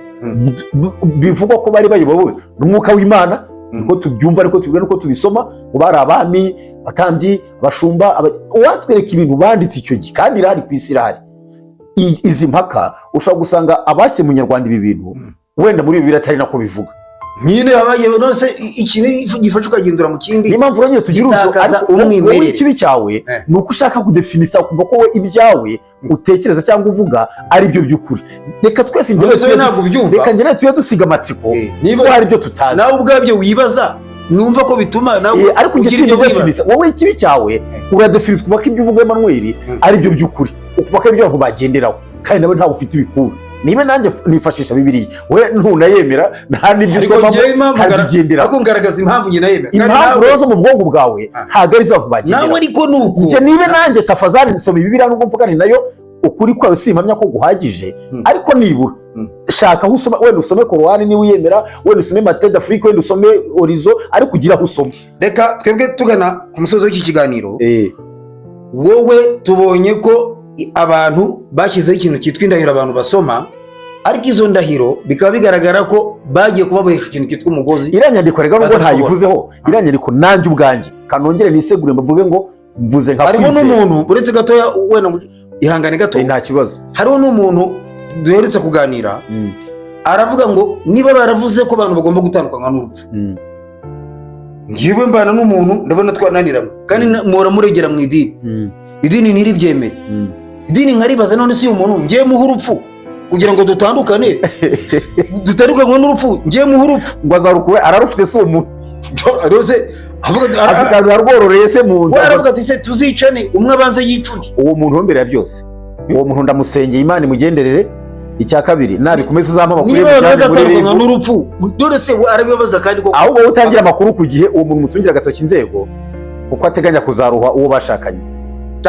bivugwa ko bari bayobowe n'umwuka w'Imana, niko tubyumva, ariko tubibona uko tubisoma, ngo bari abami, abatambyi, abashumba, uwatwereka ibintu banditse icyo gihe, kandi irahari ku isi, irahari. Izi mpaka ushobora gusanga abashyize mu Nyarwanda ibi bintu, wenda muri Bibiliya atari nako bivuga. Nyine habaye, none se ikintu gifasha ukagindura mu kindi, Niyo mpamvu rero tugira urujo. gitakaza Ariko wowe umwimerere. ikibi cyawe ni uko ushaka kudefinisa, ukumva ko wowe ibyawe utekereza cyangwa uvuga ari byo by'ukuri. Reka twese njyewe None se tujye ntabwo ubyumva? Reka njyewe tujye dusiga amatsiko Niba ko hari ibyo tutazi. Nawe ubwabyo wibaza, numva ko bituma nawe Ariko njye ugira ibyo wibaza. simbidefinisa. Wowe ikibi cyawe uradefinisa, ukumva ko ibyo uvuga, Emmanuel, ari byo by'ukuri, ukuva ko ibyo abantu bagenderaho, kandi nawe ntawe ufite ibikura. Niba nanjye nifashisha Bibiliya, we ntunayemera, nta n'ibyo Ariko usomamo, njyewe impamvu ntabwo ugenderaho. Ariko ngaragaza impamvu njye nayemera. Kandi Impamvu rero zo mu bwonko bwawe ntabwo ari zo abantu nawe bagenderaho. Ariko ni uko. Njye niba nanjye tafazari nsoma Bibiliya, nubwo mvuga ni nayo ukuri kwayo simpamya ko guhagije, ariko nibura shaka aho usoma, wenda usome Korowani niba uyemera, wenda usome Matin d'Afrique, wenda usome Horizon, ariko ugire aho usoma. Reka twebwe tugana ku musozo w'iki kiganiro. Wowe tubonye ko abantu bashyizeho ikintu cyitwa indahiro abantu basoma, ariko izo ndahiro bikaba bigaragara ko bagiye kubabohesha ikintu cyitwa umugozi. Iriya nyandiko rega nubwo Badashobora. ntayivuzeho, iriya nyandiko nanjye ubwanjye kanongere nisegure, mvuge ngo mvuze nka Hariho Kwizera. n'umuntu, uretse gatoya, wenda ihangane gato. Nta kibazo. Hariho n'umuntu duherutse kuganira, aravuga ngo niba baravuze ko abantu bagomba gutandukanywa n'urupfu, ngewe mbana n'umuntu ndabona twananiranywe, kandi muhora muregera mu idini, idini ntiribyemere. Idini nkaribaza, none si uyu muntu ngiye muha urupfu kugira ngo dutandukane, dutandukanywe n'urupfu, ngiye muha urupfu? Ngo azarukure, ararufite si umuntu? Rwose avuga Afite ahantu yarwororeye se mu nzu? We aravuga ati se tuzicane, umwe abanze yica undi. Uwo muntu wo mbere ya byose, uwo muntu ndamusengeye, Imana imugenderere. Icya kabiri, nabikomeza uzampa amakuru Niba ye, abantu mujyane muri bazatandukanywa RIB. n'urupfu, dore se we arabibabaza kandi koko. Ahubwo wowe utangira amakuru ku gihe, uwo muntu mutungira agatoki inzego, kuko ateganya kuzaruha uwo bashakanye.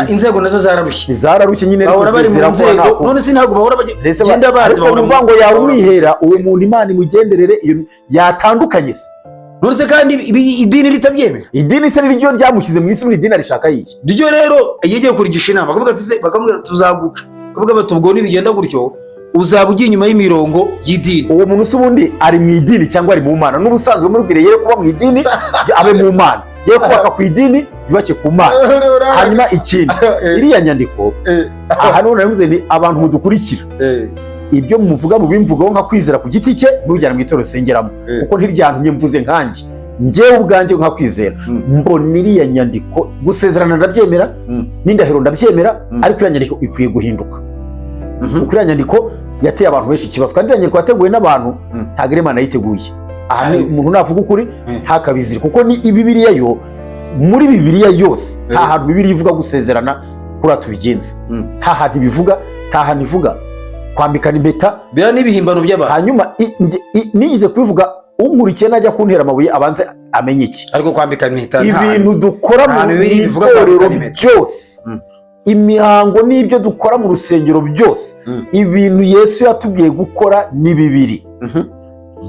Inzego nazo zararushye. Zararushye nyine, ariko Bahora bari mu zirakora nzego. ntako. None se ntabwo bahora Mbese bagenda bazi ariko bahora nuvuga ngo yarumwihera uwo muntu, Imana imugenderere, iyo yatandukanye se. None se kandi idini ritabyemera? Idini se niryo ryamushyize mu isi? Muri idini arishaka yiki? Ryo rero iyo agiye kurigisha inama, bakavuga ati se, bakamubwira tuzaguca, bakavuga bati ubwo nibigenda gutyo uzaba ugiye inyuma y'imirongo y'idini. Uwo muntu se ubundi ari mu idini cyangwa ari mu Mana? N'ubusanzwe mubwire ye kuba mu idini, abe mu Mana, ye kubaka ku idini, yubake ku Mana. Hanyuma ikindi, iriya nyandiko aha none navuze ni abantu mudukurikira, ibyo muvuga mubimvugaho nka Kwizera ku giti cye, mubijyana mu itorero nsengeramo, kuko ntiryantumye, mvuze nkanjye, njyewe ubwanjye nka Kwizera. Mbona iriya nyandiko, gusezerana ndabyemera, n'indahiro ndabyemera, ariko iriya nyandiko ikwiye guhinduka, kuko iriya nyandiko yateye abantu benshi ikibazo, kandi iriya nyandiko yateguwe n'abantu, ntabwo ari Imana yayiteguye. Aha ni umuntu navuga ukuri ntakabizire, kuko ni Bibiliya yo, muri Bibiliya yose nta hantu Bibiliya ivuga gusezerana kuriya tubigenza. Nta hantu ibivuga, nta hantu ivuga. Kwambikana impeta. Biriya ni ibihimbano by'abantu. Hanyuma nigeze kubivuga, unkurikiye najya kuntera amabuye abanze amenye iki. Ariko kwambika impeta Ibintu dukora nta mu hantu bibiri bivuga itorero kwambikana impeta. byose, imihango n'ibyo dukora mu rusengero byose, ibintu Yesu yatubwiye gukora ni bibiri.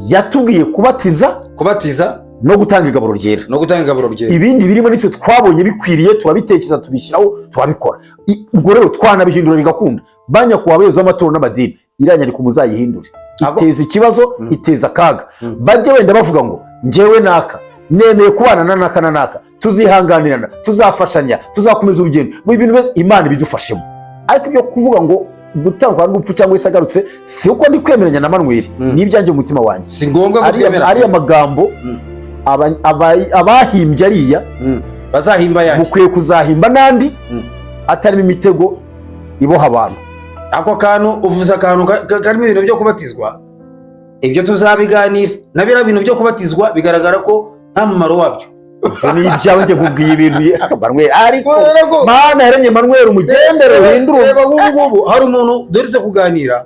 Yatubwiye kubatiza, Kubatiza. no gutanga igaburo ryera. No gutanga igaburo ryera. Ibindi birimo nitwe twabonye bikwiriye, turabitekereza, tubishyiraho, turabikora. Ubwo rero twanabihindura bigakunda. Ba nyakubahwa abayobozi b'amatorero n'amadini, iriya nyandiko muzayihindure. Iteza ikibazo, iteza akaga. Bajye wenda bavuga ngo njyewe naka nemeye kubana na naka na naka, tuzihanganirana, tuzafashanya, tuzakomeza urugendo mu bintu byose, Imana ibidufashemo. Ariko ibyo kuvuga ngo gutandukana n'urupfu cyangwa se agarutse, si uko ndi kwemeranya na Manuel, ni ibyanjye mu mutima wanjye. Si ngombwa ko twemera. Ariya magambo, abahimbye ariya, Bazahimba ayandi. mukwiye kuzahimba n'andi atarimo imitego iboha abantu. Ako kantu uvuze, akantu karimo ibintu byo kubatizwa, ibyo tuzabiganira. Na biriya bintu byo kubatizwa bigaragara ko nta mumaro wabyo. Ibyo ni ibyawe, njye nkubwiye ibintu Manuel, ariko Kubera ko- Mana yaremye Manuel, umugendere uhindure. Reba nk'ubu ngubu hari umuntu duherutse kuganira.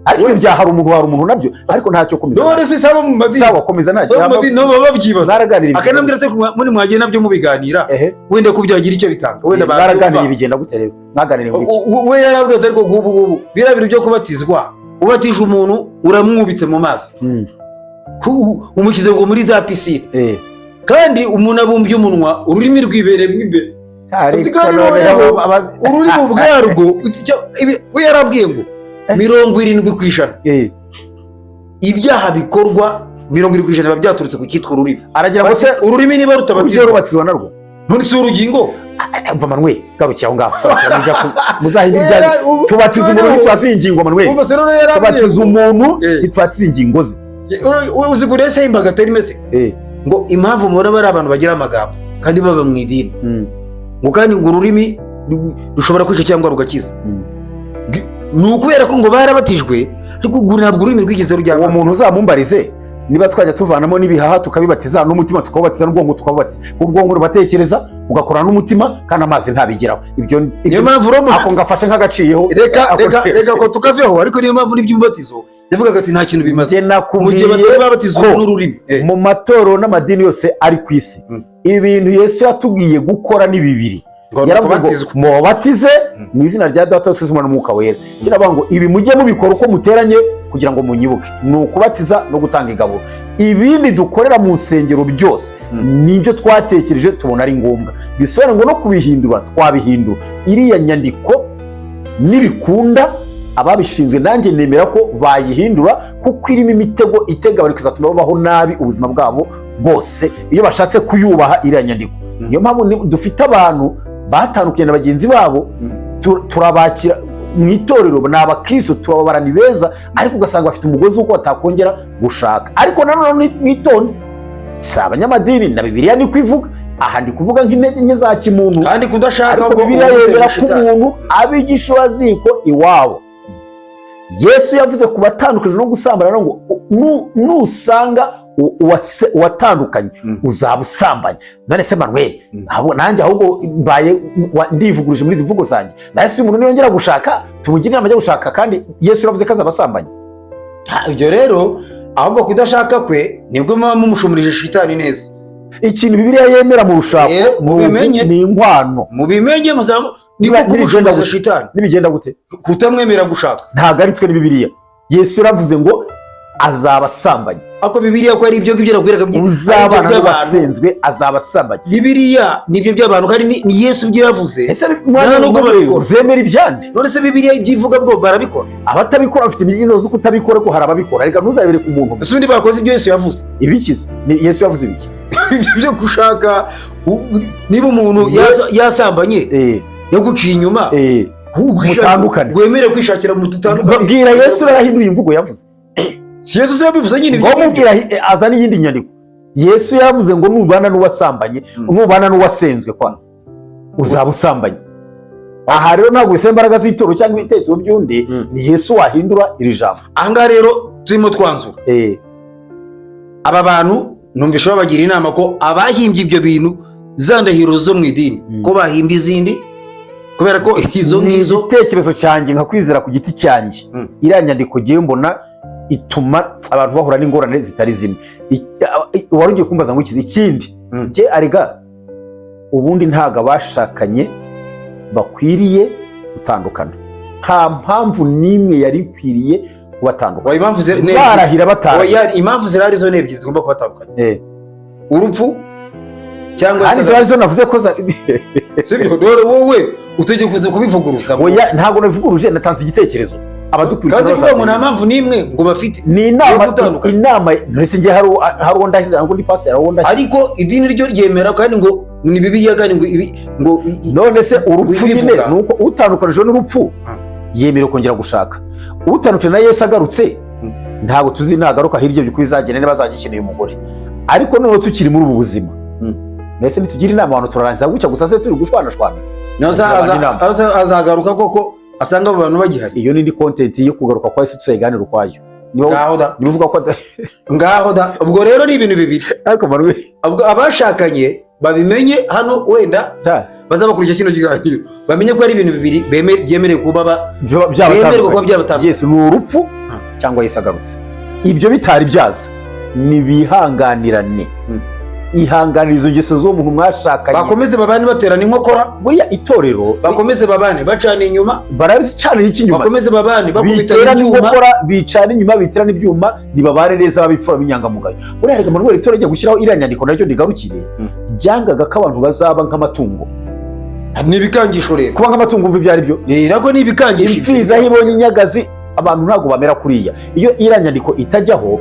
Ariko ibyo bya hari umuntu, hari umuntu nabyo, ariko ntacyo, komeza. None se saba mu madini? Sawa, komeza, ntacyo. Saba mu madini nabo baba babyibaza. Mwaraganiriye? Akanambwira ati muri mwagiye nabyo mubiganira, wenda ko byagira icyo bitanga, wenda Mwaraganiriye? babyumva. Bigenda gute rero? Mwaganiriye ngo iki? We yarabwiye ati ariko ngubu ngubu biriya bintu byo kubatizwa, ubatije umuntu uramwubitse mu mazi, umushyize ngo muri za pisine, kandi umuntu abumbye umunwa, ururimi rwibereyemo imbere. Ariko Kandi noneho noneho ururimi ubwarwo we yarabwiye ngo 70% ibyaha bikorwa, 70% biba byaturutse ku cyitwa ururimi. Aragira ngo se Ururimi niba urugero rutabatizwa, rubatizwa narwo? None si urugingo? Umva Manuel, garukira aho ngaho, garukira, mujya muzahimba ibyanyu. Tubatiza umuntu, ntitubatiza ingingo, Manuel. Urumva se noneho yarabwiye Tubatiza umuntu, ntitubatiza ingingo ze. Uzi kure se imbaga atari imeze ngo impamvu mubona bari abantu bagira amagambo kandi baba mu idini, ngo kandi ngo ururimi rushobora kwica cyangwa rugakiza, ni ukubera ko ngo barabatijwe, ariko ubwo ntabwo ururimi rwigeze rujya. Uwo muntu uzamumbarize niba twajya tuvanamo n'ibihaha tukabibatiza, n'umutima tukawubatiza, n'ubwonko tukawubatiza. Ubwonko rubatekereza bugakorana n'umutima, kandi amazi ntabigeraho ibyo. Niyo mpamvu Roma Ako ngafashe nk'agaciyeho. Reka Ako reka reka ko tukaveho, ariko niyo mpamvu n'iby'umubatizo yavugaga ati nta kintu bimaze Njye mu gihe nakubwiye batari babatizwa ko n'ururimi. mu matorero n'amadini yose ari ku isi, ibintu Yesu yatubwiye gukora ni bibiri. Ngo ni Yaravuze ngo ukubatizwa. mubabatize mu izina rya Data wa twese n'Umwuka Wera. Kiravuga ngo ibi mujye mubikora uko muteranye kugira ngo munyibuke, ni ukubatiza no gutanga igaburo. Ibindi dukorera mu nsengero byose nibyo twatekereje tubona ari ngombwa. Bisobanura ngo no kubihindura twabihindura. Iriya nyandiko nibikunda, ababishinzwe nanjye nemera ko bayihindura, kuko irimo imitego itega bari kuzatuma babaho nabi ubuzima bwabo bwose iyo bashatse kuyubaha iriya nyandiko. Niyo mpamvu dufite abantu batandukanye na bagenzi babo, turabakira mu itorero, ni abakristo, turababara, ni beza, ariko ugasanga bafite umugozi w'uko batakongera gushaka. Ariko nanone mwitonde, si abanyamadini, na Bibiliya niko ivuga. Aha ndi kuvuga nk'intege nke za kimuntu. Kandi kudashaka Ariko ubwo Bibiliya uba yemera ko shitani. umuntu aba igishubaziko iwabo. Yesu yavuze ku batandukanye no gusambana ngo nusanga uwatandukanye uzaba usambanye. None se Manuel, nanjye ahubwo mbaye ndivuguruje muri izi mvugo zanjye. Nawe se umuntu niyongera gushaka, tumugire inama yo gushaka, kandi Yesu yavuze ko azaba asambanye? Ha, ibyo rero ahubwo kudashaka kwe nibwo muba mumushumurije shitani neza. Ikintu Bibiliya yemera mu rushako Mubimenye. ni inkwano. Mubimenye, muzamu niko Nibigenda kumushumuriza gute? shitani. Nibigenda gute? Kutamwemera gushaka. Ntabwo ari twe, ni Bibiliya. Yesu yaravuze ngo azaba asambanye. Ako Bibiliya ko ari ibyo ngibyo nakubwiraga Uzabana ari ibyo by'abantu. n'uwasenzwe azaba asambanye. Bibiliya nibyo by'abantu, kandi ni Yesu ibyo yavuze. Ese Nta mwana nubwo babikora. zemera ibyandi? None se Bibiliya ibyo ivuga bwo barabikora? Abatabikora bafite imigenzo zo kutabikora, ko hari ababikora. Reka ntuzabere ku muntu. Ese ubundi bakoze ibyo Yesu yavuze? Ibikize ni Yesu yavuze ibiki? Ibyo byo gushaka niba umuntu yasambanye, yaguciye inyuma, Mutandukane. wemere kwishakira mu dutandukane. Bwira Yesu yarahinduye imvugo yavuze. Si Yesu se yabivuze nyine ibyo Ngo ngibyo? mubwira azana iyindi nyandiko. Yesu yavuze ngo nubana n'uwasambanye, nubana n'uwasenzwe kwa uzaba usambanye. Aha rero ntabwo bisaba imbaraga z'itorero cyangwa ibitekerezo by'undi, ni Yesu wahindura iri jambo. Aha ngaha rero turimo twanzura. Aba bantu numvisha babagira inama ko abahimbye ibyo bintu, za ndahiro zo mu idini, ko bahimba izindi. Kubera ko izo Ni ngizo igitekerezo cyanjye nka Kwizera ku giti cyanjye. Iriya nyandiko ngewe mbona ituma abantu bahura n'ingorane zitari zimwe. Wari ugiye kumbaza ngo iki ikindi? Njye arega ubundi ntabwo abashakanye bakwiriye gutandukana. Nta mpamvu n'imwe yari ikwiriye kubatandukana. Oya, impamvu ni ebyiri. Barahira batandukana. Oya, impamvu zirahari zo ni ebyiri zigomba kubatandukanya: urupfu cyangwa Kandi se izo arizo navuze ko Sibyo? Dore wowe utegeka kuza kubivuguruza. Oya, ntabwo nabivuguruje, natanze igitekerezo. Abadukurikira Kandi kuvuga ngo nta bazabimenya. mpamvu n'imwe ngo bafite Ni inama. yo gutandukana. Inama ntese njye hari uwo ndahize, ntabwo ndi pasiteri, hari uwo ndahize. Ariko idini ryo ryemera, kandi ngo ni Bibiliya, kandi ngo ibi ngo None se urupfu nyine ibivuga. ni uko utandukanijwe n'urupfu yemerewe kongera gushaka. Utandukanye na Yesu agarutse, ntabwo tuzi nagaruka hirya by'uko bizagenda, niba azajya akeneye umugore. Ariko noneho tukiri muri ubu buzima, mbese nitugira inama abantu turarangiza gutya gusa se turi gushwanashwana? Nawe Tugira abandi inama. azagaruka koko asanga abo bantu bagihari. Iyo ni indi content yo kugaruka kwa Yesu, tuzayiganira ukwayo. Niba Ngaho da. niba uvuga ko Ngaho da, ubwo rero ni ibintu bibiri. Ariko Manuel, Ubwo abashakanye babimenye hano, wenda bazabakurikira kino kiganiro bamenye ko ari ibintu bibiri byemerewe kuba bemererwa kuba byabatandukanye. Yes, ni urupfu cyangwa Yesu agarutse. Ibyo bitari byaza, nibihanganirane. Ihanganira izo ngeso z'uwo muntu mwashakanye. Bakomeze babane baterana inkokora. Buriya itorero Bakomeze babane bacana inyuma. Baracanira iki inyuma? Bakomeze babane bakubitana Biterana ibyuma. inkokora, bicana inyuma, biterana ibyuma, nibabane neza, babifura b'inyangamugayo. Buriya reka Manuel, itorero rijya gushyiraho iriya nyandiko, naryo ndigarukire, ryangaga ko abantu bazaba nk'amatungo. Ni ibikangisho rero. Kuba nk'amatungo, umva ibyo ari byo. Nabwo ni ibikangisho. Imfizi aho ibonye inyagazi, abantu ntabwo bamera kuriya. Iyo iriya nyandiko itajyaho,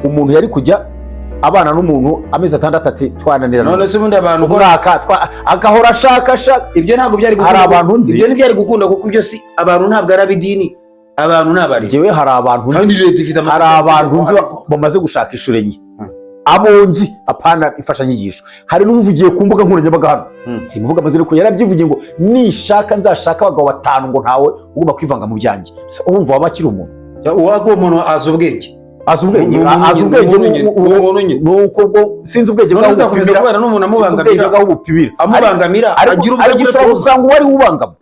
umuntu yari kujya abana n'umuntu amezi 6 ati twananirana. None se ubundi abantu ko Umwaka agahora ashaka ashaka. Ibyo ntabwo byari Hari gukunda. abantu nzi. Ibyo ntibyari gukunda, kuko ibyo si abantu, ntabwo ari ab'idini, abantu ni abarezi. Njyewe hari abantu nzi. Kandi leta ifite Hari amategeko abantu nzi bamaze gushaka inshuro enye. Abo nzi, apana imfashanyigisho. Hari n'uvugiye ku mbuga nkoranyambaga hano, simuvuga amazina, ko yarabyivugiye ngo nishaka nzashaka abagabo batanu, ngo ntawe ugomba kwivanga mu byanjye. So, urumva waba akiri umuntu? Uwo muntu azi ubwenge. Azi ubwenge. Ni umuntu Azi nyine, ubwenge. ni umuntu nyine, ni umuntu nyine. Nuko ubwo sinzi ubwenge None bwaho azakomeza bupimira. kubana n'umuntu Sinzi ubwenge amubangamira? bwaho bupimira. Amubangamira, agira ubwo Ariko agira ushobora tuza. gusanga uwari ubangama,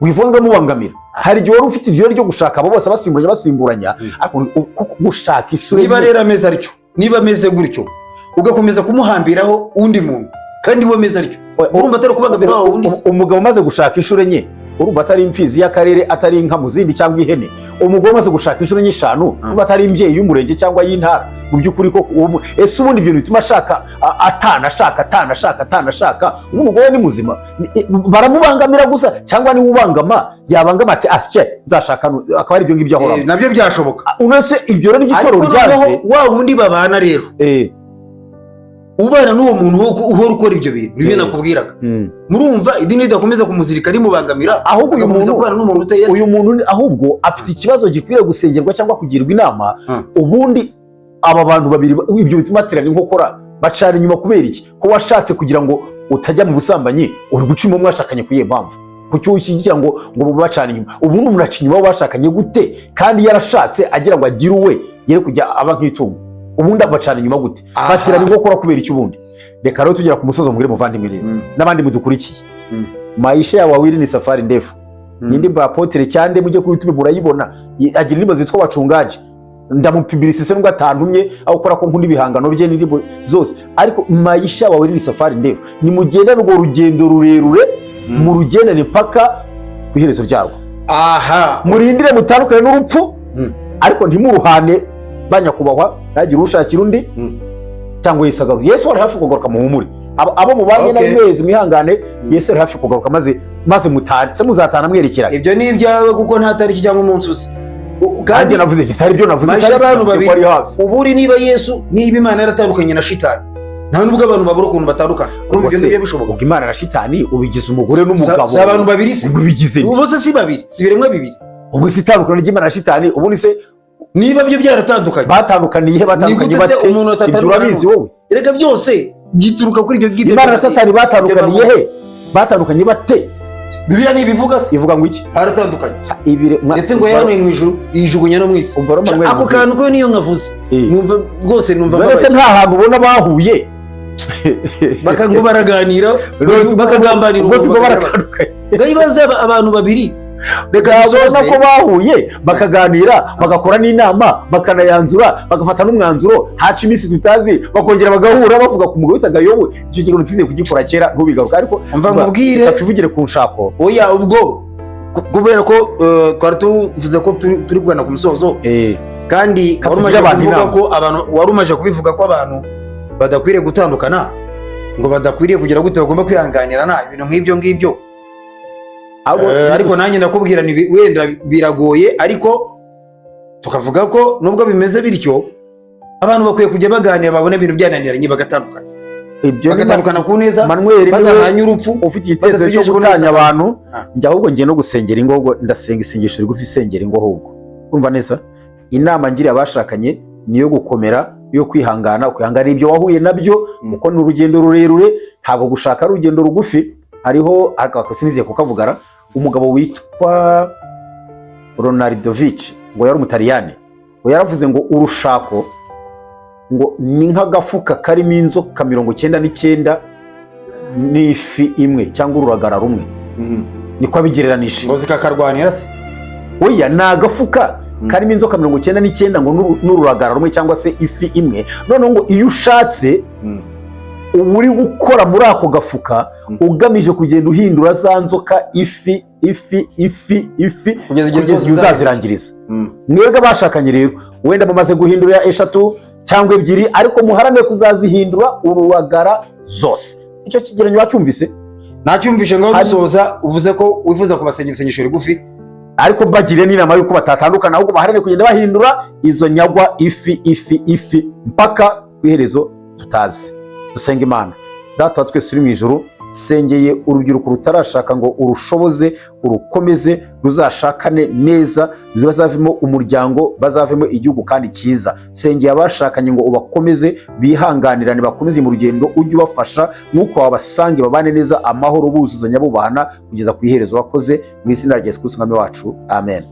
wivuga ngo amubangamira, hari igihe wari ufite iryo ryo gushaka abo bose basimburanya basimburanya, ariko kuko gushaka inshuro Niba enye- rero ameze atyo, niba ameze gutyo, ugakomeza kumuhambiraho undi muntu kandi we ameze atyo, urumva atari kubangamira wa wundi se? Umugabo umaze gushaka inshuro enye, urumva atari imfizi y'akarere, atari inka mu zindi cyangwa ihene? Umugore umaze gushaka inshuro enye, eshanu, urumva atari imbyeyi y'umurenge cyangwa y'intara? Mu by'ukuri koko ese ubundi ibintu bituma ashaka atana ashaka, atana ashaka, atana ashaka, ubu umugore ni muzima? Baramubangamira gusa cyangwa niwe ubangama? Yabangama ati asye nzashaka akaba ari ibyo ngibyo ahoramo. Nabyo byashoboka. Unese ibyo rero Ariko n'iby'itorero noneho ryanze. wa wundi babana rero, ubana n'uwo muntu uhora ukora ibyo bintu nibyo nakubwiraga. Murumva idini ridakomeza kumuzirika rimubangamira, Ahubwo uyu agakomeza muntu kubana n'umuntu uteye uyu muntu ahubwo afite ikibazo gikwiriye gusengerwa cyangwa kugirwa inama. Ubundi aba bantu babiri ibyo bituma baterana inkokora, bacana inyuma kubera iki? Ko washatse kugira ngo utajya mu busambanyi, uri guca inyuma mwashakanye ku iyihe mpamvu? Kuki ushyigikira ngo bacana inyuma? Ubundi umuntu aca inyuma abo bashakanye gute kandi yarashatse agira ngo agire uwe, yere kujya aba nk'itungo? Ubundi bacana inyuma gute? Baterana inkokora kubera iki ubundi? Reka rero tugera ku musozo, mbwire muvandimwe rero n'abandi mudukurikiye, maisha ya wawili ni safari ndefu. Ni indirimbo ya Apotre Cyande, mujye kuri YouTube murayibona. Agira indirimbo zitwa Wachungaji. Ndamupibirise se nubwo atantumye, aho ukora ko nkunda ibihangano bye n'indirimbo zose. Ariko maisha wawili ni safari ndefu, nimugendane urwo rugendo rurerure, murugendane mpaka ku iherezo ryarwo. Murindire mutandukane n'urupfu, ariko ntimuruhane ba nyakubahwa, ntagire ushakira undi cyangwa Yesu agaruka. Yesu ari hafi kugaruka, muhumure. Abo mubanye n'amezi mwihangane. Yesu ari hafi kugaruka, maze mutane se muzatana mwerekeranye. Ibyo ni ibyawe, kuko nta tariki cyangwa umunsi uzi. Kandi Kandi navuze iki? Hari ibyo navuze maisha kandi y'abantu navuze ko babiri ari hafi. Uburi niba Yesu, niba Imana yaratandukanye na shitani, nta nubwo abantu babura ukuntu batandukana. Urumva Ubwo ibyo se, ngibyo bishoboka? ubwo Imana na shitani ubigize umugore n'umugabo. Si abantu babiri se? Ubwo ubigize nde? Ubu se si babiri, si ibiremwa bibiri? Ubwo si itandukano ry'Imana na shitani ubundi se? Niba byo byaratandukanye, Batandukaniye he? Batandukanye ni gute se bate? umuntu Ibyo atatandukana urabizi n'undi? wowe? Erega byose byituruka kuri ibyo ngibyo. Imana na Satani batandukaniye he? Batandukanye bate? Bibiliya ntibivuga se? Ivuga ngo iki? Haratandukanye. Ibire Ndetse ngo yahanuye mu ijuru, yijugunya no mu isi. Umva rero, Manuel, Ako kantu ko niyo nkavuze, numva rwose numva None se mbabaye. nta hantu ubona bahuye? Ngo baraganira, bakagambanira. Ubwo sibwo umuntu. Baratandukanye. Ngayibaze abantu babiri, reka Urabona dusoze. ko bahuye, bakaganira, bagakora n'inama, bakanayanzura, bagafata n'umwanzuro. Haca iminsi tutazi, bakongera bagahura bavuga ku mugabo witaga Yobu. Icyo kintu tuziye kugikora kera, ntubigaruka, ariko Umva nkubwire. Reka twivugire ku nshako. Oya, ubwo kubera ko twari tuvuze ko turi kugana ku musozo, kandi Ka wari umaze tugire abantu kuvuga inama. ko abantu, wari umaze kubivuga ko abantu badakwiriye gutandukana, ngo badakwiriye kugira gute, bagomba kwihanganirana, ibintu nk'ibyo ngibyo. Ariko nanjye ndakubwira ni wenda biragoye, ariko tukavuga ko nubwo bimeze bityo, abantu bakwiye kujya baganira, babona ibintu byananiranye bagatandukana, Ibyo ni bagatandukana ku neza, Manuel niwe badahanye urupfu, ufite igitekerezo cyo badategereje ko gutanya neza. abantu. Ah. Njye ahubwo ngiye no gusengera ingo, ahubwo ndasenga isengesho rigufi, isengera ingo. Ahubwo urumva neza, inama ngiriye abashakanye ni iyo gukomera, yo kwihangana, ukihangana ibyo wahuye nabyo, kuko ni urugendo rurerure, ntabwo gushaka ari urugendo rugufi. Hariho, ariko sinizeye kukavugara, umugabo witwa Ronaldovich, ngo yari Umutaliyani, ngo yaravuze ngo urushako ngo ni nk'agafuka karimo inzoka 99 n'ifi imwe cyangwa ururagara rumwe. Niko abigereranije. Ngo zikakarwanira se? Oya, ni agafuka karimo inzoka 99 ngo n'ururagara rumwe cyangwa se ifi imwe. Noneho ngo iyo ushatse, uba uri gukora muri ako gafuka, ugamije kugenda uhindura za nzoka ifi, ifi, ifi, ifi, kugeza igihe kugeza igihe zose uzazirangiriza. Mwebwe abashakanye rero, wenda mumaze guhindura eshatu cyangwa ebyiri, ariko muharanire kuzazihindura ururagara zose. Icyo kigereranyo wacyumvise? Nacyumvishe. Ngo dusoza, uvuze ko wifuza kubasengera isengesho rigufi. Ariko bagire n'inama y'uko batatandukana, ahubwo baharanire kugenda bahindura izo nyagwa ifi, ifi, ifi, mpaka ku iherezo tutazi. Dusenga Imana. Data wa twese uri mu ijuru, sengeye urubyiruko rutarashaka ngo urushoboze, urukomeze, ruzashakane neza, bazavemo umuryango, bazavemo igihugu kandi cyiza. Sengeye abashakanye ngo ubakomeze, bihanganirane, bakomeze mu rugendo, ujye ubafasha nk'uko wabasange, babane neza amahoro, buzuzanya, bubahana kugeza ku iherezo. Wakoze mu izina rya Yesu Kristo Umwami wacu, amen.